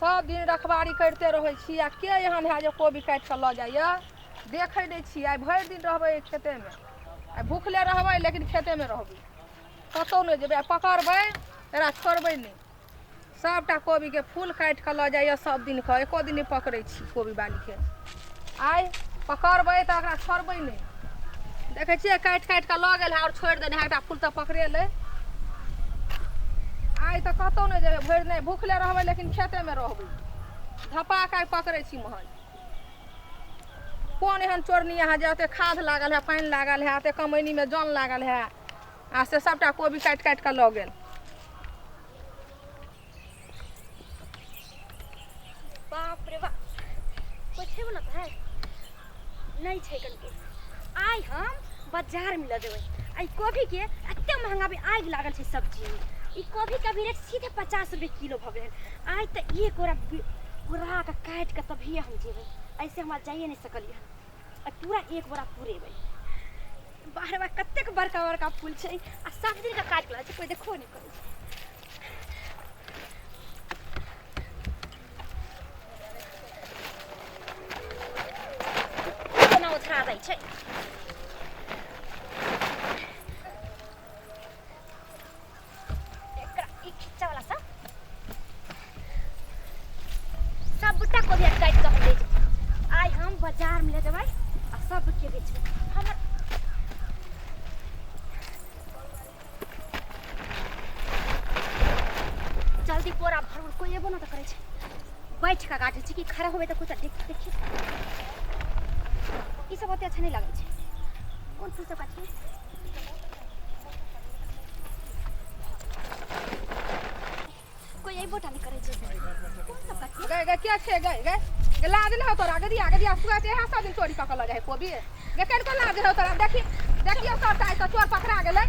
सब दिन रखबारी करिते रहै छी आ के एहन है जे कोबी काटि कऽ लऽ जाइए देखै नहि छी। आइ भरि दिन रहबै एहि खेतेमे, आइ भुखले रहबै लेकिन खेतेमे रहबै, कतहु नहि जेबै। आ पकड़बै एकरा, छोड़बै नहि। सभटा कोबीके फूल काटि कऽ लऽ जाइए सब दिनके, एको दिन नहि पकड़ै छी कोबी बालीके। आइ पकड़बै तऽ एकरा छोड़बै नहि। देखै छियै काटि काटि कऽ लऽ गेल है आओर छोड़ि देने है, एकटा फूल तऽ पकड़ेलै। आइ तऽ कतहु नहि जेबै, भरि नहि भुखले रहबै लेकिन खेतेमे रहबै। धपा कऽ आइ पकड़ै छी महज। कोन एहन चोरनी अहाँ जे एते खाद लागल है, पानि लागल है, एते कमैनीमे जन लागल है आ से सभटा कोबी काटि काटि कऽ लऽ गेल। बाप रे बाप, कोइ छेबो न तऽ है नहि छै कनिको। आइ हम बाजारमे लऽ जेबै आ ई कोबीके। एते महंगा भी आगि लागल छै सब्जीमे। ई कोबीके अभी रेट सीधे 50 रुपए किलो भऽ गेलै हन। आइ तऽ एक गोरा पूरा कऽ काटि कऽ तभिए हम जेबै, ऐसे हमरा जाइए नहि सकलियै हन। आ पूरा एक बोरा पुरेबै। बाहर बा कतेक बड़का बड़का फूल छै आ सब दिन के काटि कऽ छै, कोइ देखो नहि करै छै। केना ओझरा जाइ छै एकरा ई खिच्चा वाला सब सबटा कोबी काटि कऽ हम ले जेबै। आइ हम बाजारमे ले जेबै आ सबके बेचबै। हमर जल्दी बोरा भरू, कोइ एबो न तऽ करै छै। बैठ कऽ काटै छै कि खड़ा होबै तऽ कोइ तऽ देख देखिए। ई सब ओते अच्छा नहि लगै छै। कोन फूल सब काटिए? कोइ एबो टा नहि करै छै। कोन सब काटिए? गै गै, के छै? गै गै गै, लाज नहि हो तोरा? गदिया गदिया, सुआ छै इएह सब दिन चोरी कऽ कऽ लऽ जाइ है कोबी। गै, कनिको लाज हो तोरा? देखी देखियौ, सबटा आइ तऽ चोर पकड़ा गेलै।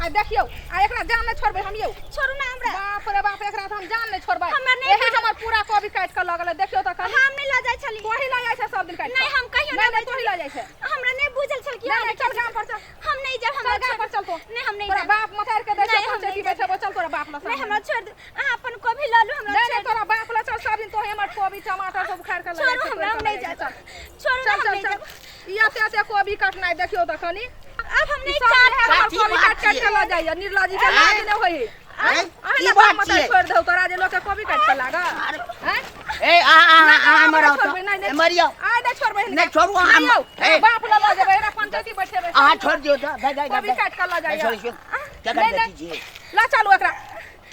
आइ देखियौ, आ एकरा जान नहि छोड़बै हम यौ। छोड़ू ना हमरा। बाप रे बाप, एकरा तऽ हम जान नहि छोड़बै। हमरा नहि एहे बुझल। हमर पूरा कोबी काटि कऽ लऽ गेलै, देखियौ तऽ कनि। हम नहि लऽ जाइ छली। तोही लऽ जाइ छै सब दिन काटि नहि, कऽ। हम कहियो नहि नहि नहि, तोही लऽ जाइ छै। हमरा नहि बुझल छल कि नहि अहाँ नहि, चल गाम पर चल। हम नहि जायब। चल हमरा गाम पर चल तो। नहि, हम नहि तोरा जायब। बाप मतार के दै छै। नहि, हम पंचायती नहि जायब। बैठेबो, चल तोरा बाप लग। नहि, हमरा छोड़ि दू। अहाँ अपन कोबी लऽ लू, हमरा नहि नहि, छोड़ि तोरा बाप लग चल। सब दिन तोहे हमर कोबी टमाटर सब उखाड़ि कऽ लऽ जाइ छोड़ू छै, हमरा, तोड़ि हम कऽ नहि लऽ जाइ जायब। छै, चल छोड़ू ना, चल हम चल नहि चल। जायब। ई एते एते कोबी कटनाइ देखियौ तऽ कनि। आब हम ई नहि सब काटब। इएह हमर कथी कोबी बात काटि काटि कऽ छियै? लऽ जाइए। निर्लजी के लाज नहि होइ? आँय? अहाँ की ने बात बाप मतार छियै? छोड़ि दौ तोरा जे लोक के कोबी काटि कऽ लागल आँय? ए, अहाँ अहाँ अहाँ नहि एम्हर आउ छोड़बै, नहि, तऽ नहि। एम्हर आउ। आइ नहि छोड़बै हिनका। नहि छोड़ू अहाँ। नहि यौ, ए। बाप लऽ लऽ जेबै, एकरा पंचायती बैठेबै। अहाँ छोड़ि दियौ तऽ दाइ दाइ। कोबी काटि कऽ लऽ जाइए। छोड़ि दियौ। केकर नहि, बेटी नहि। छियै? लऽ चलू एकरा।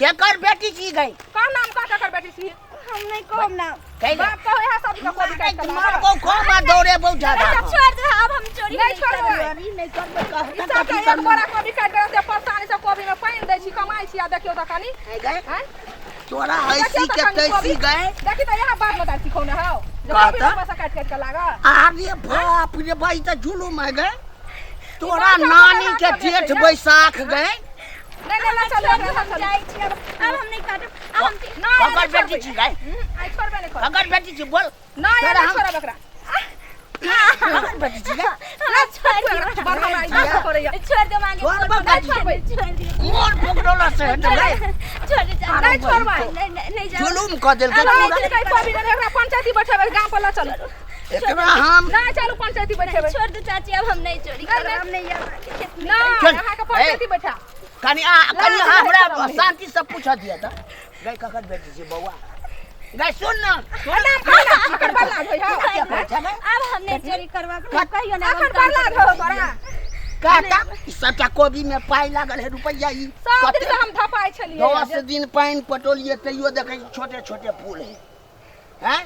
केकर बेटी छी गई? कह नाम, कह केकर बेटी छी। हम नहि कहब ना। कहि दे। बाप कहो, इएह सब के कोबी काटि कऽ लागल। मारबो खो, दौड़ेबो ज्यादा। अच्छा छोड़ दे, आब हम चोरी नहि नहि छोड़बै। करब। चोरी नहि करबै ई कहता। सबटा कथी एक करबै? बोरा कोबी काटि कऽ एते परेशानी से कोबी में पानि दै छी, कमाइ छी आ देखियौ तऽ कनि। ए गई, आँय? तोरा देखियौ ऐसी तऽ के कनि तैसी कोबी। गए। देखी तऽ इएह बात बता सिखौने हौ जे कह कोबी तऽ। लोकसँ काटि काटि कऽ लागल। अरे बाप रे भाई, तऽ जुलुम है गए। तोरा बड़का नानी बड़का के हाथ जेठ बेचैया। बैसाख गए। नहि नहि, लऽ चलू एकरा, लऽ हम चलू। जाइ छी आब, आब हम नहि काटब, आब हम नहि, ककर नहि बेटी छोड़बै। छी गए? आइ छोड़बै नहि करब। ककर बेटी छी बोल। नहि तोरा नहि हम- छोड़ब एकरा। ककर बेटी छी गए? हमरा छोड़ दियौ। बड़ हमरा इज्जत करैया। छोड़ दो मांगे। छोड़बै नहि कथी? छोड़बै, छोड़ दियौ। मोर पकड़ौला से हट गए। छोड़ दे। नहि छोड़बै। नहीं नहीं नहीं जाओ। जुलुम कऽ देलकै नहि पूरा। दिलकै कोबी नहि, एकरा पंचायती बैठेबै, गाम पर लऽ चलू। एकरा हम नहि, चलू पंचायती बैठेबै। छोड़ दो चाची, अब हम नहीं चोरी नहीं, करब। नहीं। हम नहीं आब आगे खेत में। नहि चल। अहाँके पंचायती बैठा। कनि आ कनि लाज अहाँ नहि हमरा शरम है। शांति से पूछऽ दिअ तऽ। गई, ककर बेटी छी बौआ? गई सुन न, सुन। नाम कह ना, अखन बड़ लाज होइ हौ। क्या कहै छै गई? अब हम नहीं चोरी करब, हम कहियो नहीं। अखन बड़ लाज हो तोरा। कहता ई सबटा कोबी में पाइ लागल है, रुपैआ ई सब दिन कते से हम धपाइ छलियै। 10 दिन पानि पटौलियै तैयो देखै छी छोटे छोटे फूल है। हैं,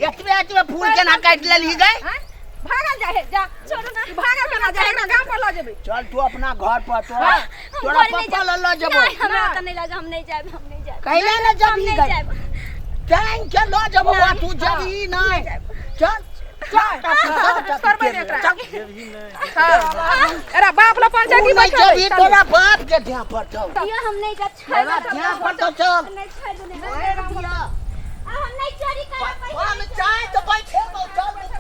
एतबे एतबे फूल केना काटि लेलही गई? आँय? भागल जाइ है, जा। छोड़ू ना। ई भागल केना जाइ है? एकरा गाम पर लऽ जेबै। चल तू अपना घर पर, तोरा हाँ, हम तोरा घर नहीं पप्पा जायब। लऽ लऽ जेबो। नहीं, हमरा नहीं। तऽ नहीं लऽ जायब, हम नहीं जायब, हम नहीं जायब। कैले ने हम जबही नहीं गई? जायब। टाइम के लऽ जेबो बा, तू हाँ। जबही नहीं, चल चल। छोड़बै नहि एकरा। चल। हाँ। एकरा बाप लऽ पंचायती तू नहीं बैठेबै। जबही चलू। तोरा बाप के ध्यान पड़तौ। यो हम नहीं जायब, छोड़ तोरा दो। ध्यान पड़तौ, चल। नहीं, छोड़ दो, नहीं। अब हम नहीं चोरी करब। हम चाहे तो बैठेबो, चल।